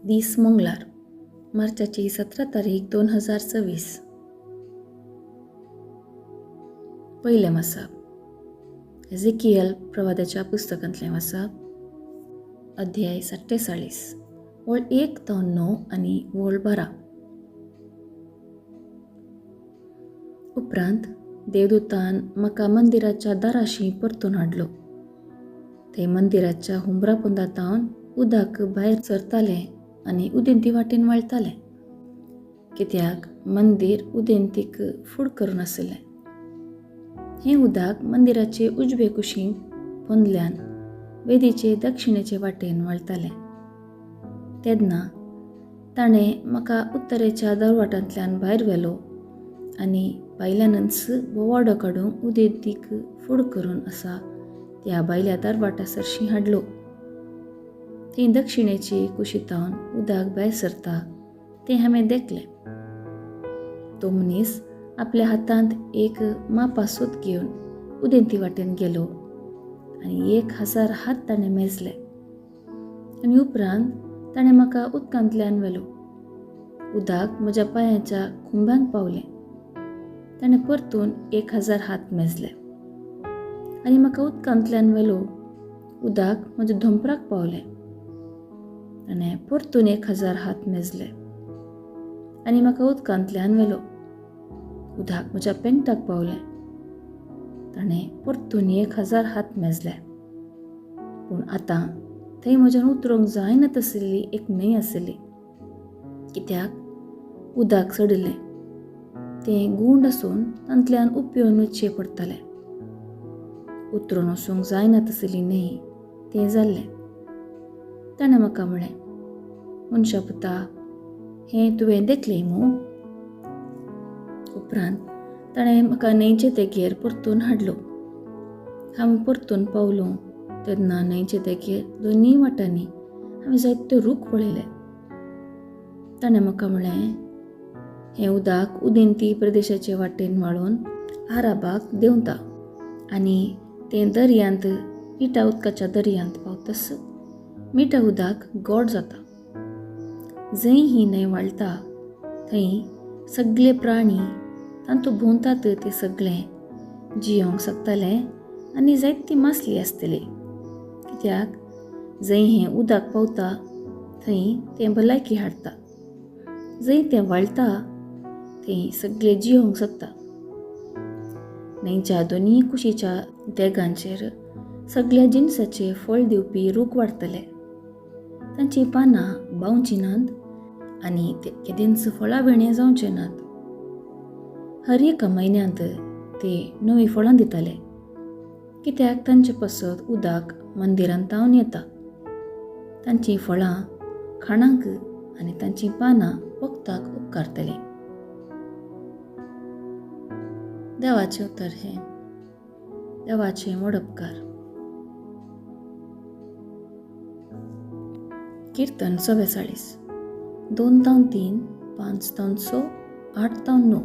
दीस मंगळार, मार्चाची 17 तारीख 2024. पयलें वाचप एझेकियल प्रवादाच्या पुस्तकांतलें वाचप, अध्याय 47, ओळ 1 तो 9 आनी ओळ 12. उपरांत देवदूतान म्हाका मंदिराच्या दाराशी परतून हाडलो. थंय मंदिराच्या हुंबरा पोंदा उदक भायर सरतालें आनी उदेंती वाटेन वळतालें, कित्याक मंदीर उदेंतीक फूड करून आशिल्लें. हें उदक मंदिराचे उजवे कुशीन पोंदल्यान वेदीचे दक्षिणेचे वाटेन वळतालें. तेन्ना ताणें म्हाका उत्तरेच्या दरवाटांतल्यान भायर व्हेलो आनी भायल्यानच बोवाडो काडूंक उदेंतीक फूड करून आसा त्या भायल्या दरवाटा सरशीं हाडलो. थंय दक्षिणेची कुशीतावन उदक भायर सरता तें हांवें देखलें. तो मनीस आपल्या हातांत एक मापा सूत घेवन उदेंती वाटेन गेलो आनी 1000 हात ताणें मेजले आनी उपरांत ताणें म्हाका उदकांतल्यान व्हेलो. उदक म्हज्या पांयाच्या खुंब्यांक पावलें. ताणें परतून 1000 हात मेजले आनी म्हाका उदकांतल्यान व्हेलो. उदक म्हज्या धोंपराक पावलें. ताणें परतून 1000 हात मेजले आनी म्हाका उदकांतल्यान व्हेलो. उदक म्हज्या पेंटाक पावलें. ताणें परतून 1000 हात मेजले. पूण आतां थंय म्हज्यान उतरूंक जायना तसली एक न्हंय आसली, कित्याक उदक चडिल्लें. तें गुंड आसून तांतल्यान उपयोन वचचें पडटालें. उतरून वचूंक जायना तसली न्हंय तें जाल्लें. ताणें म्हाका म्हळें, मनशा पुता, हें तुवें देखलें मू? उपरांत ताणें म्हाका न्हंयचे देगेर परतून हाडलो. हांव परतून पावलो तेन्ना न्हंयचे देगेर दोनूय वाटांनी हांवें जायते रूख पळयले. ताणें म्हाका म्हळें, हें उदक उदेंती प्रदेशाचे वाटेन वाळून आराबाक देंवता आनी तें दर्यांत मिठा उदकाच्या दर्यांत पावतस मिठा उदक गोड जाता. जंय ही न्हंय वाळटा थंय सगळे प्राणी तांतू भोंवतात ते सगळे जियोंक शकताले आनी जायती मासली आसतली, कित्याक जंय हें उदक पावता थंय तें भलायकी हाडटा. जंय तें वाळटा थंय सगळे जियोंक शकता. न्हंयच्या दोनूय कुशीच्या देगांचेर सगळ्या जिनसाचे फळ दिवपी रूख वाडटले. तांचीं पानां बावचीं नात आनी ते केदींच फळां विणे जावचे नात. हर एका म्हयन्यांत ते नवीं फळां दिताले, कित्याक तांचे पासत उदक मंदिरांत तावन येता. तांचीं फळां खाणांक आनी तांचीं पानां वखदाक उपकारतलीं. देवाचें उतर हें. देवाचें व्हड उपकार. कीर्तन 44, 2 तावन 3, 5 तावन 6, 8 तावन 9.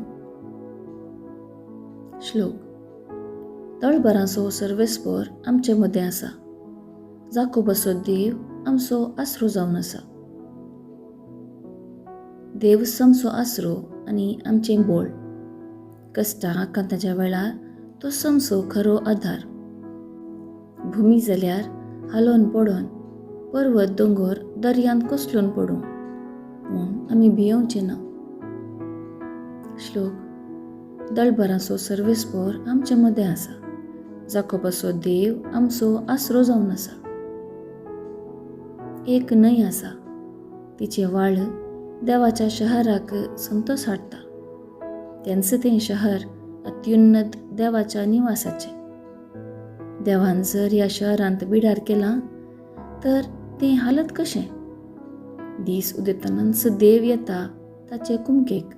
श्लोक. तळबरांचो सर्वेस्पर आमचे मदें आसा. जाकोबाचो देव आमचो आसरो जावन आसा. देव आमचो आसरो आनी आमचें बोळ. कश्टां आकांताच्या वेळार तो आमचो खरो आधार. भुमी जाल्यार हालोवन पडोन, पर्वत दोंगर दर्यांत कोसळून पडूं, पूण आमी भियोवचे ना. श्लोक. दळबरांचो सर्वेस्पर आमचे मदें आसा. जाकोबाचो देव आमचो आसरो जावन आसा. एक न्हंय आसा, तिचें वाळ देवाच्या शहराक संतोस हाडटा. तेंच तें शहर अत्युन्नत देवाच्या निवासाचें. देवान जर ह्या शहरांत बिडार केलां तर तें हालत कशें? दीस उदेतनाच देव येता ताचे कुमकेक.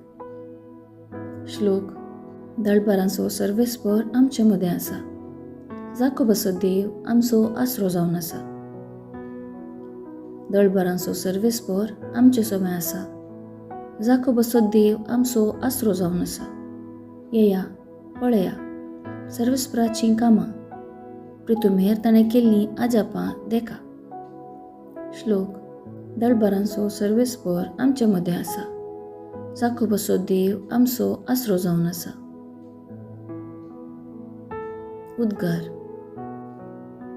श्लोक. दळबरांचो सर्वेस्पर आमचे मदें आसा. जाकोबाचो देव आमचो आसरो जावन आसा. दळबरांचो सर्वेस्पर आमचे सोमें आसा. जाकोबाचो देव आमचो आसरो जावन आसा. येया पळया सर्वेस्पराचीं कामां, प्रितुमेर ताणें केल्लीं आजापां देखा. श्लोक. दळबरांचो सर्वेस्पर आमचे मदें आसा. जाकोबाचो देव आमचो आसरो जावन आसा. उद्गार.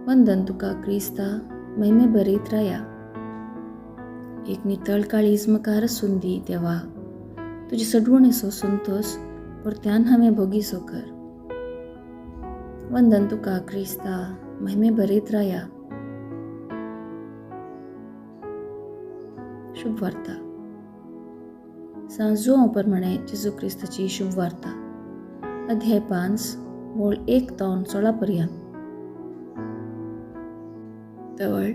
वंदन तुका क्रिस्ता, महिमे भरीत राया. एक नितळ काळीज म्हाका रसून दी देवा, तुजे सडवणेचो संतोस परत्यान हांवें भोगीसो कर. वंदन तुका क्रिस्ता, महिमे भरीत राया. शुभवार्ता. सांजो प्रमाणे जेजू क्रिस्ताची शुभवार्ता, अध्याय 5 वळ 1 तावन 16 पर्यंत. तवळ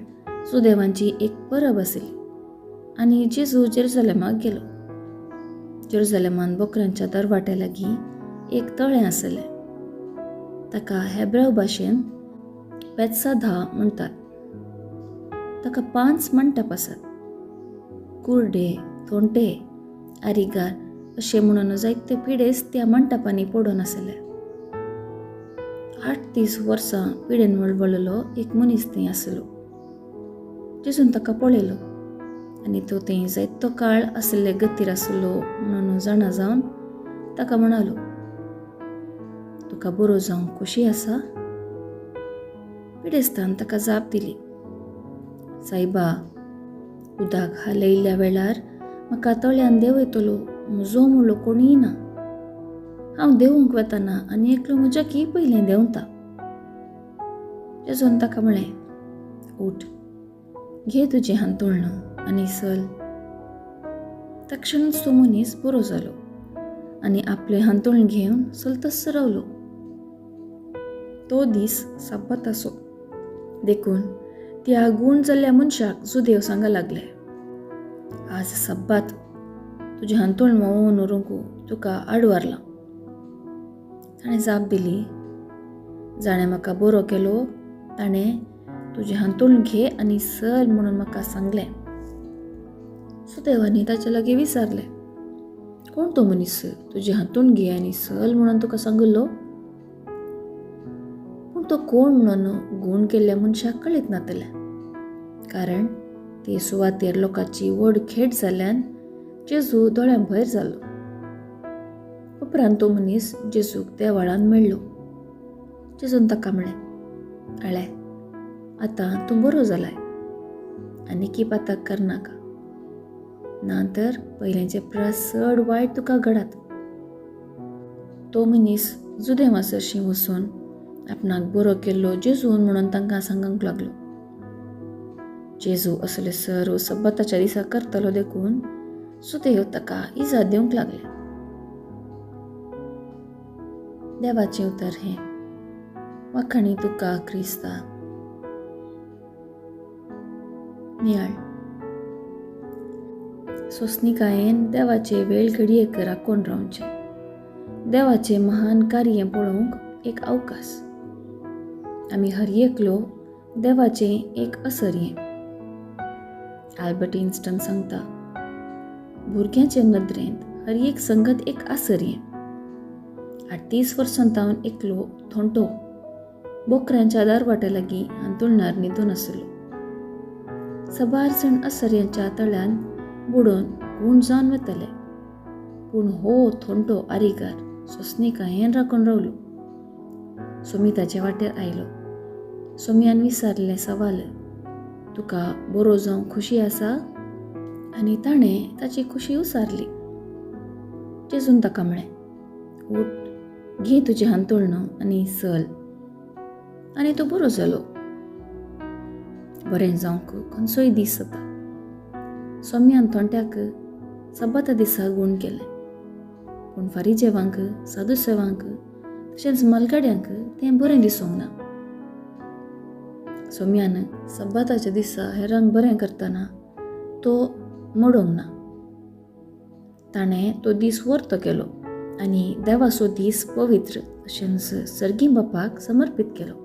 सुदेवांची एक परब आसली आनी जेजू जेरुजलेमाक गेलो. जेरुजलेमान बोकऱ्यांच्या दरवाट्या लागीं एक तळें आसलें. ताका हेब्राव भाशेन बेत्साधा म्हणटात. ताका 5 मंटप आसात. कुर्डे, थोंटे, आरिगार अशें म्हणून जायते पिडेस त्या मंटपांनी पडून आसले. 38 वर्सां पिडेन वळवळलो एक मनीस थंय आसलो. जेजून ताका पळयलो आनी तो थंय जायतो काळ आसले गतीर आसलो म्हणून जाणा जावन ताका म्हणालो, तुका बरो जावंक खोशी आसा? पिडेस्तान ताका जाप दिली, सायबा, उदक हालयल्ल्या वेळार म्हाका तळ्यान देंवयतलो म्हजो म्हणलो कोणूय ना. हांव देंवूंक वतना आनी एकलो म्हज्या की पयलें देंवता. जेजून ताका म्हळें, उठ, घे तुजें हांतुळण आनी चल. तक्षणच तो मनीस बरो जालो आनी आपलें हांतुळण घेवन चलतच रावलो. तो दीस सब्बत आसो, देखून त्या गूण जाल्ल्या मनशाक जुदेव सांगा लागले, आज सब्बात, तुजें हांतुळण व्हांवोवन व्हरूंक तुका आडवारलां. ताणें जाप दिली, जाणें म्हाका बरो केलो ताणें तुजें हांतुळण घे आनी चल म्हणून म्हाका सांगलें. सुदेवांनी ताचे लागीं विचारलें, कोण तो मनीस तुजें हांतुळण घे आनी चल म्हणून तुका सांगिल्लो? पूण तो कोण म्हणून गूण केल्ल्या मनशाक कळीत नातलें, कारण ते सुवातेर लोकांची व्हड खेट जाल्ल्यान जेजू दोळ्यां भयर जालो. उपरांत तो मनीस जेजूक देवाळान मेळ्ळो. जेजून ताका म्हळें, आळे, आतां तूं बरो जालाय, आनी की पाताक करनाका, ना तर पयलेंचे प्रास चड वायट तुका घडात. तो मनीस जुदेवा सरशीं वचून आपणाक बरो केल्लो जेजून म्हणून तांकां सांगूंक लागलो. जेजू असले सर्व सब्बताच्या दिसा करतलो देखून सुदेव ताका इजा दिवंक लागले. देवाचें उतर हें. वाखाणी तुका क्रिस्ता. नियाळ. सोंसणिकायेन देवाचे वेळ घडयेक राखून रावचें, देवाचें महान कार्य पळोवंक एक अवकाश. आमी हर एकलो देवाचें एक असर्यें. अल्बर्ट आइन्स्टायन सांगता, भुरग्यांचे नदरेंत हर एक संगत एक आसर्यें. 38 वर्सां तावन एकलो थोंटो बोकऱ्यांच्या दारवाट्या लागीं हांतुळणार न्हिदून आसलो. सबार जण असर्यांच्या तळ्यान बुडोवन गूण जावन वताले, पूण हो थोंटो आरिगार सोंसणिकायेन राखून रावलो. सोमी ताचे वाटेर आयलो. सोमयान विचारलें सवाल, तुका बरो जावंक खोशी आसा? आनी ताणें ताची खोशी उसारली. जेजून ताका म्हळें, उठ, घे तुजें हांतुळण आनी चल. आनी तो बरो जालो. बरें जावंक खंयचोय दीस जाता. सोम्यान थोंट्याक सब्बाता दिसा गूण केलें, पूण फारीजेवांक, सादुसेवांक तशेंच मालगाड्यांक तें बरें दिसूंक ना. सोम्यान सब्बाताच्या दिसा हेरांक बरें करतना तो मोडूंक ना. ताणें तो दीस वर्तो केलो आनी देवाचो दीस पवित्र तशेंच सर्गी बापाक समर्पीत केलो.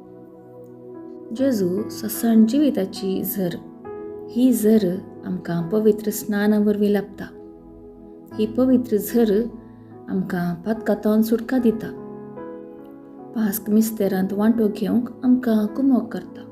जेजू ससाण जिविताची झर. ही झर आमकां पवित्र स्नाना वरवीं लाभता. ही पवित्र झर आमकां पातकांतल्यान सुटका दिता. पास्क मिस्तेरांत वांटो घेवंक आमकां कुमोक करता.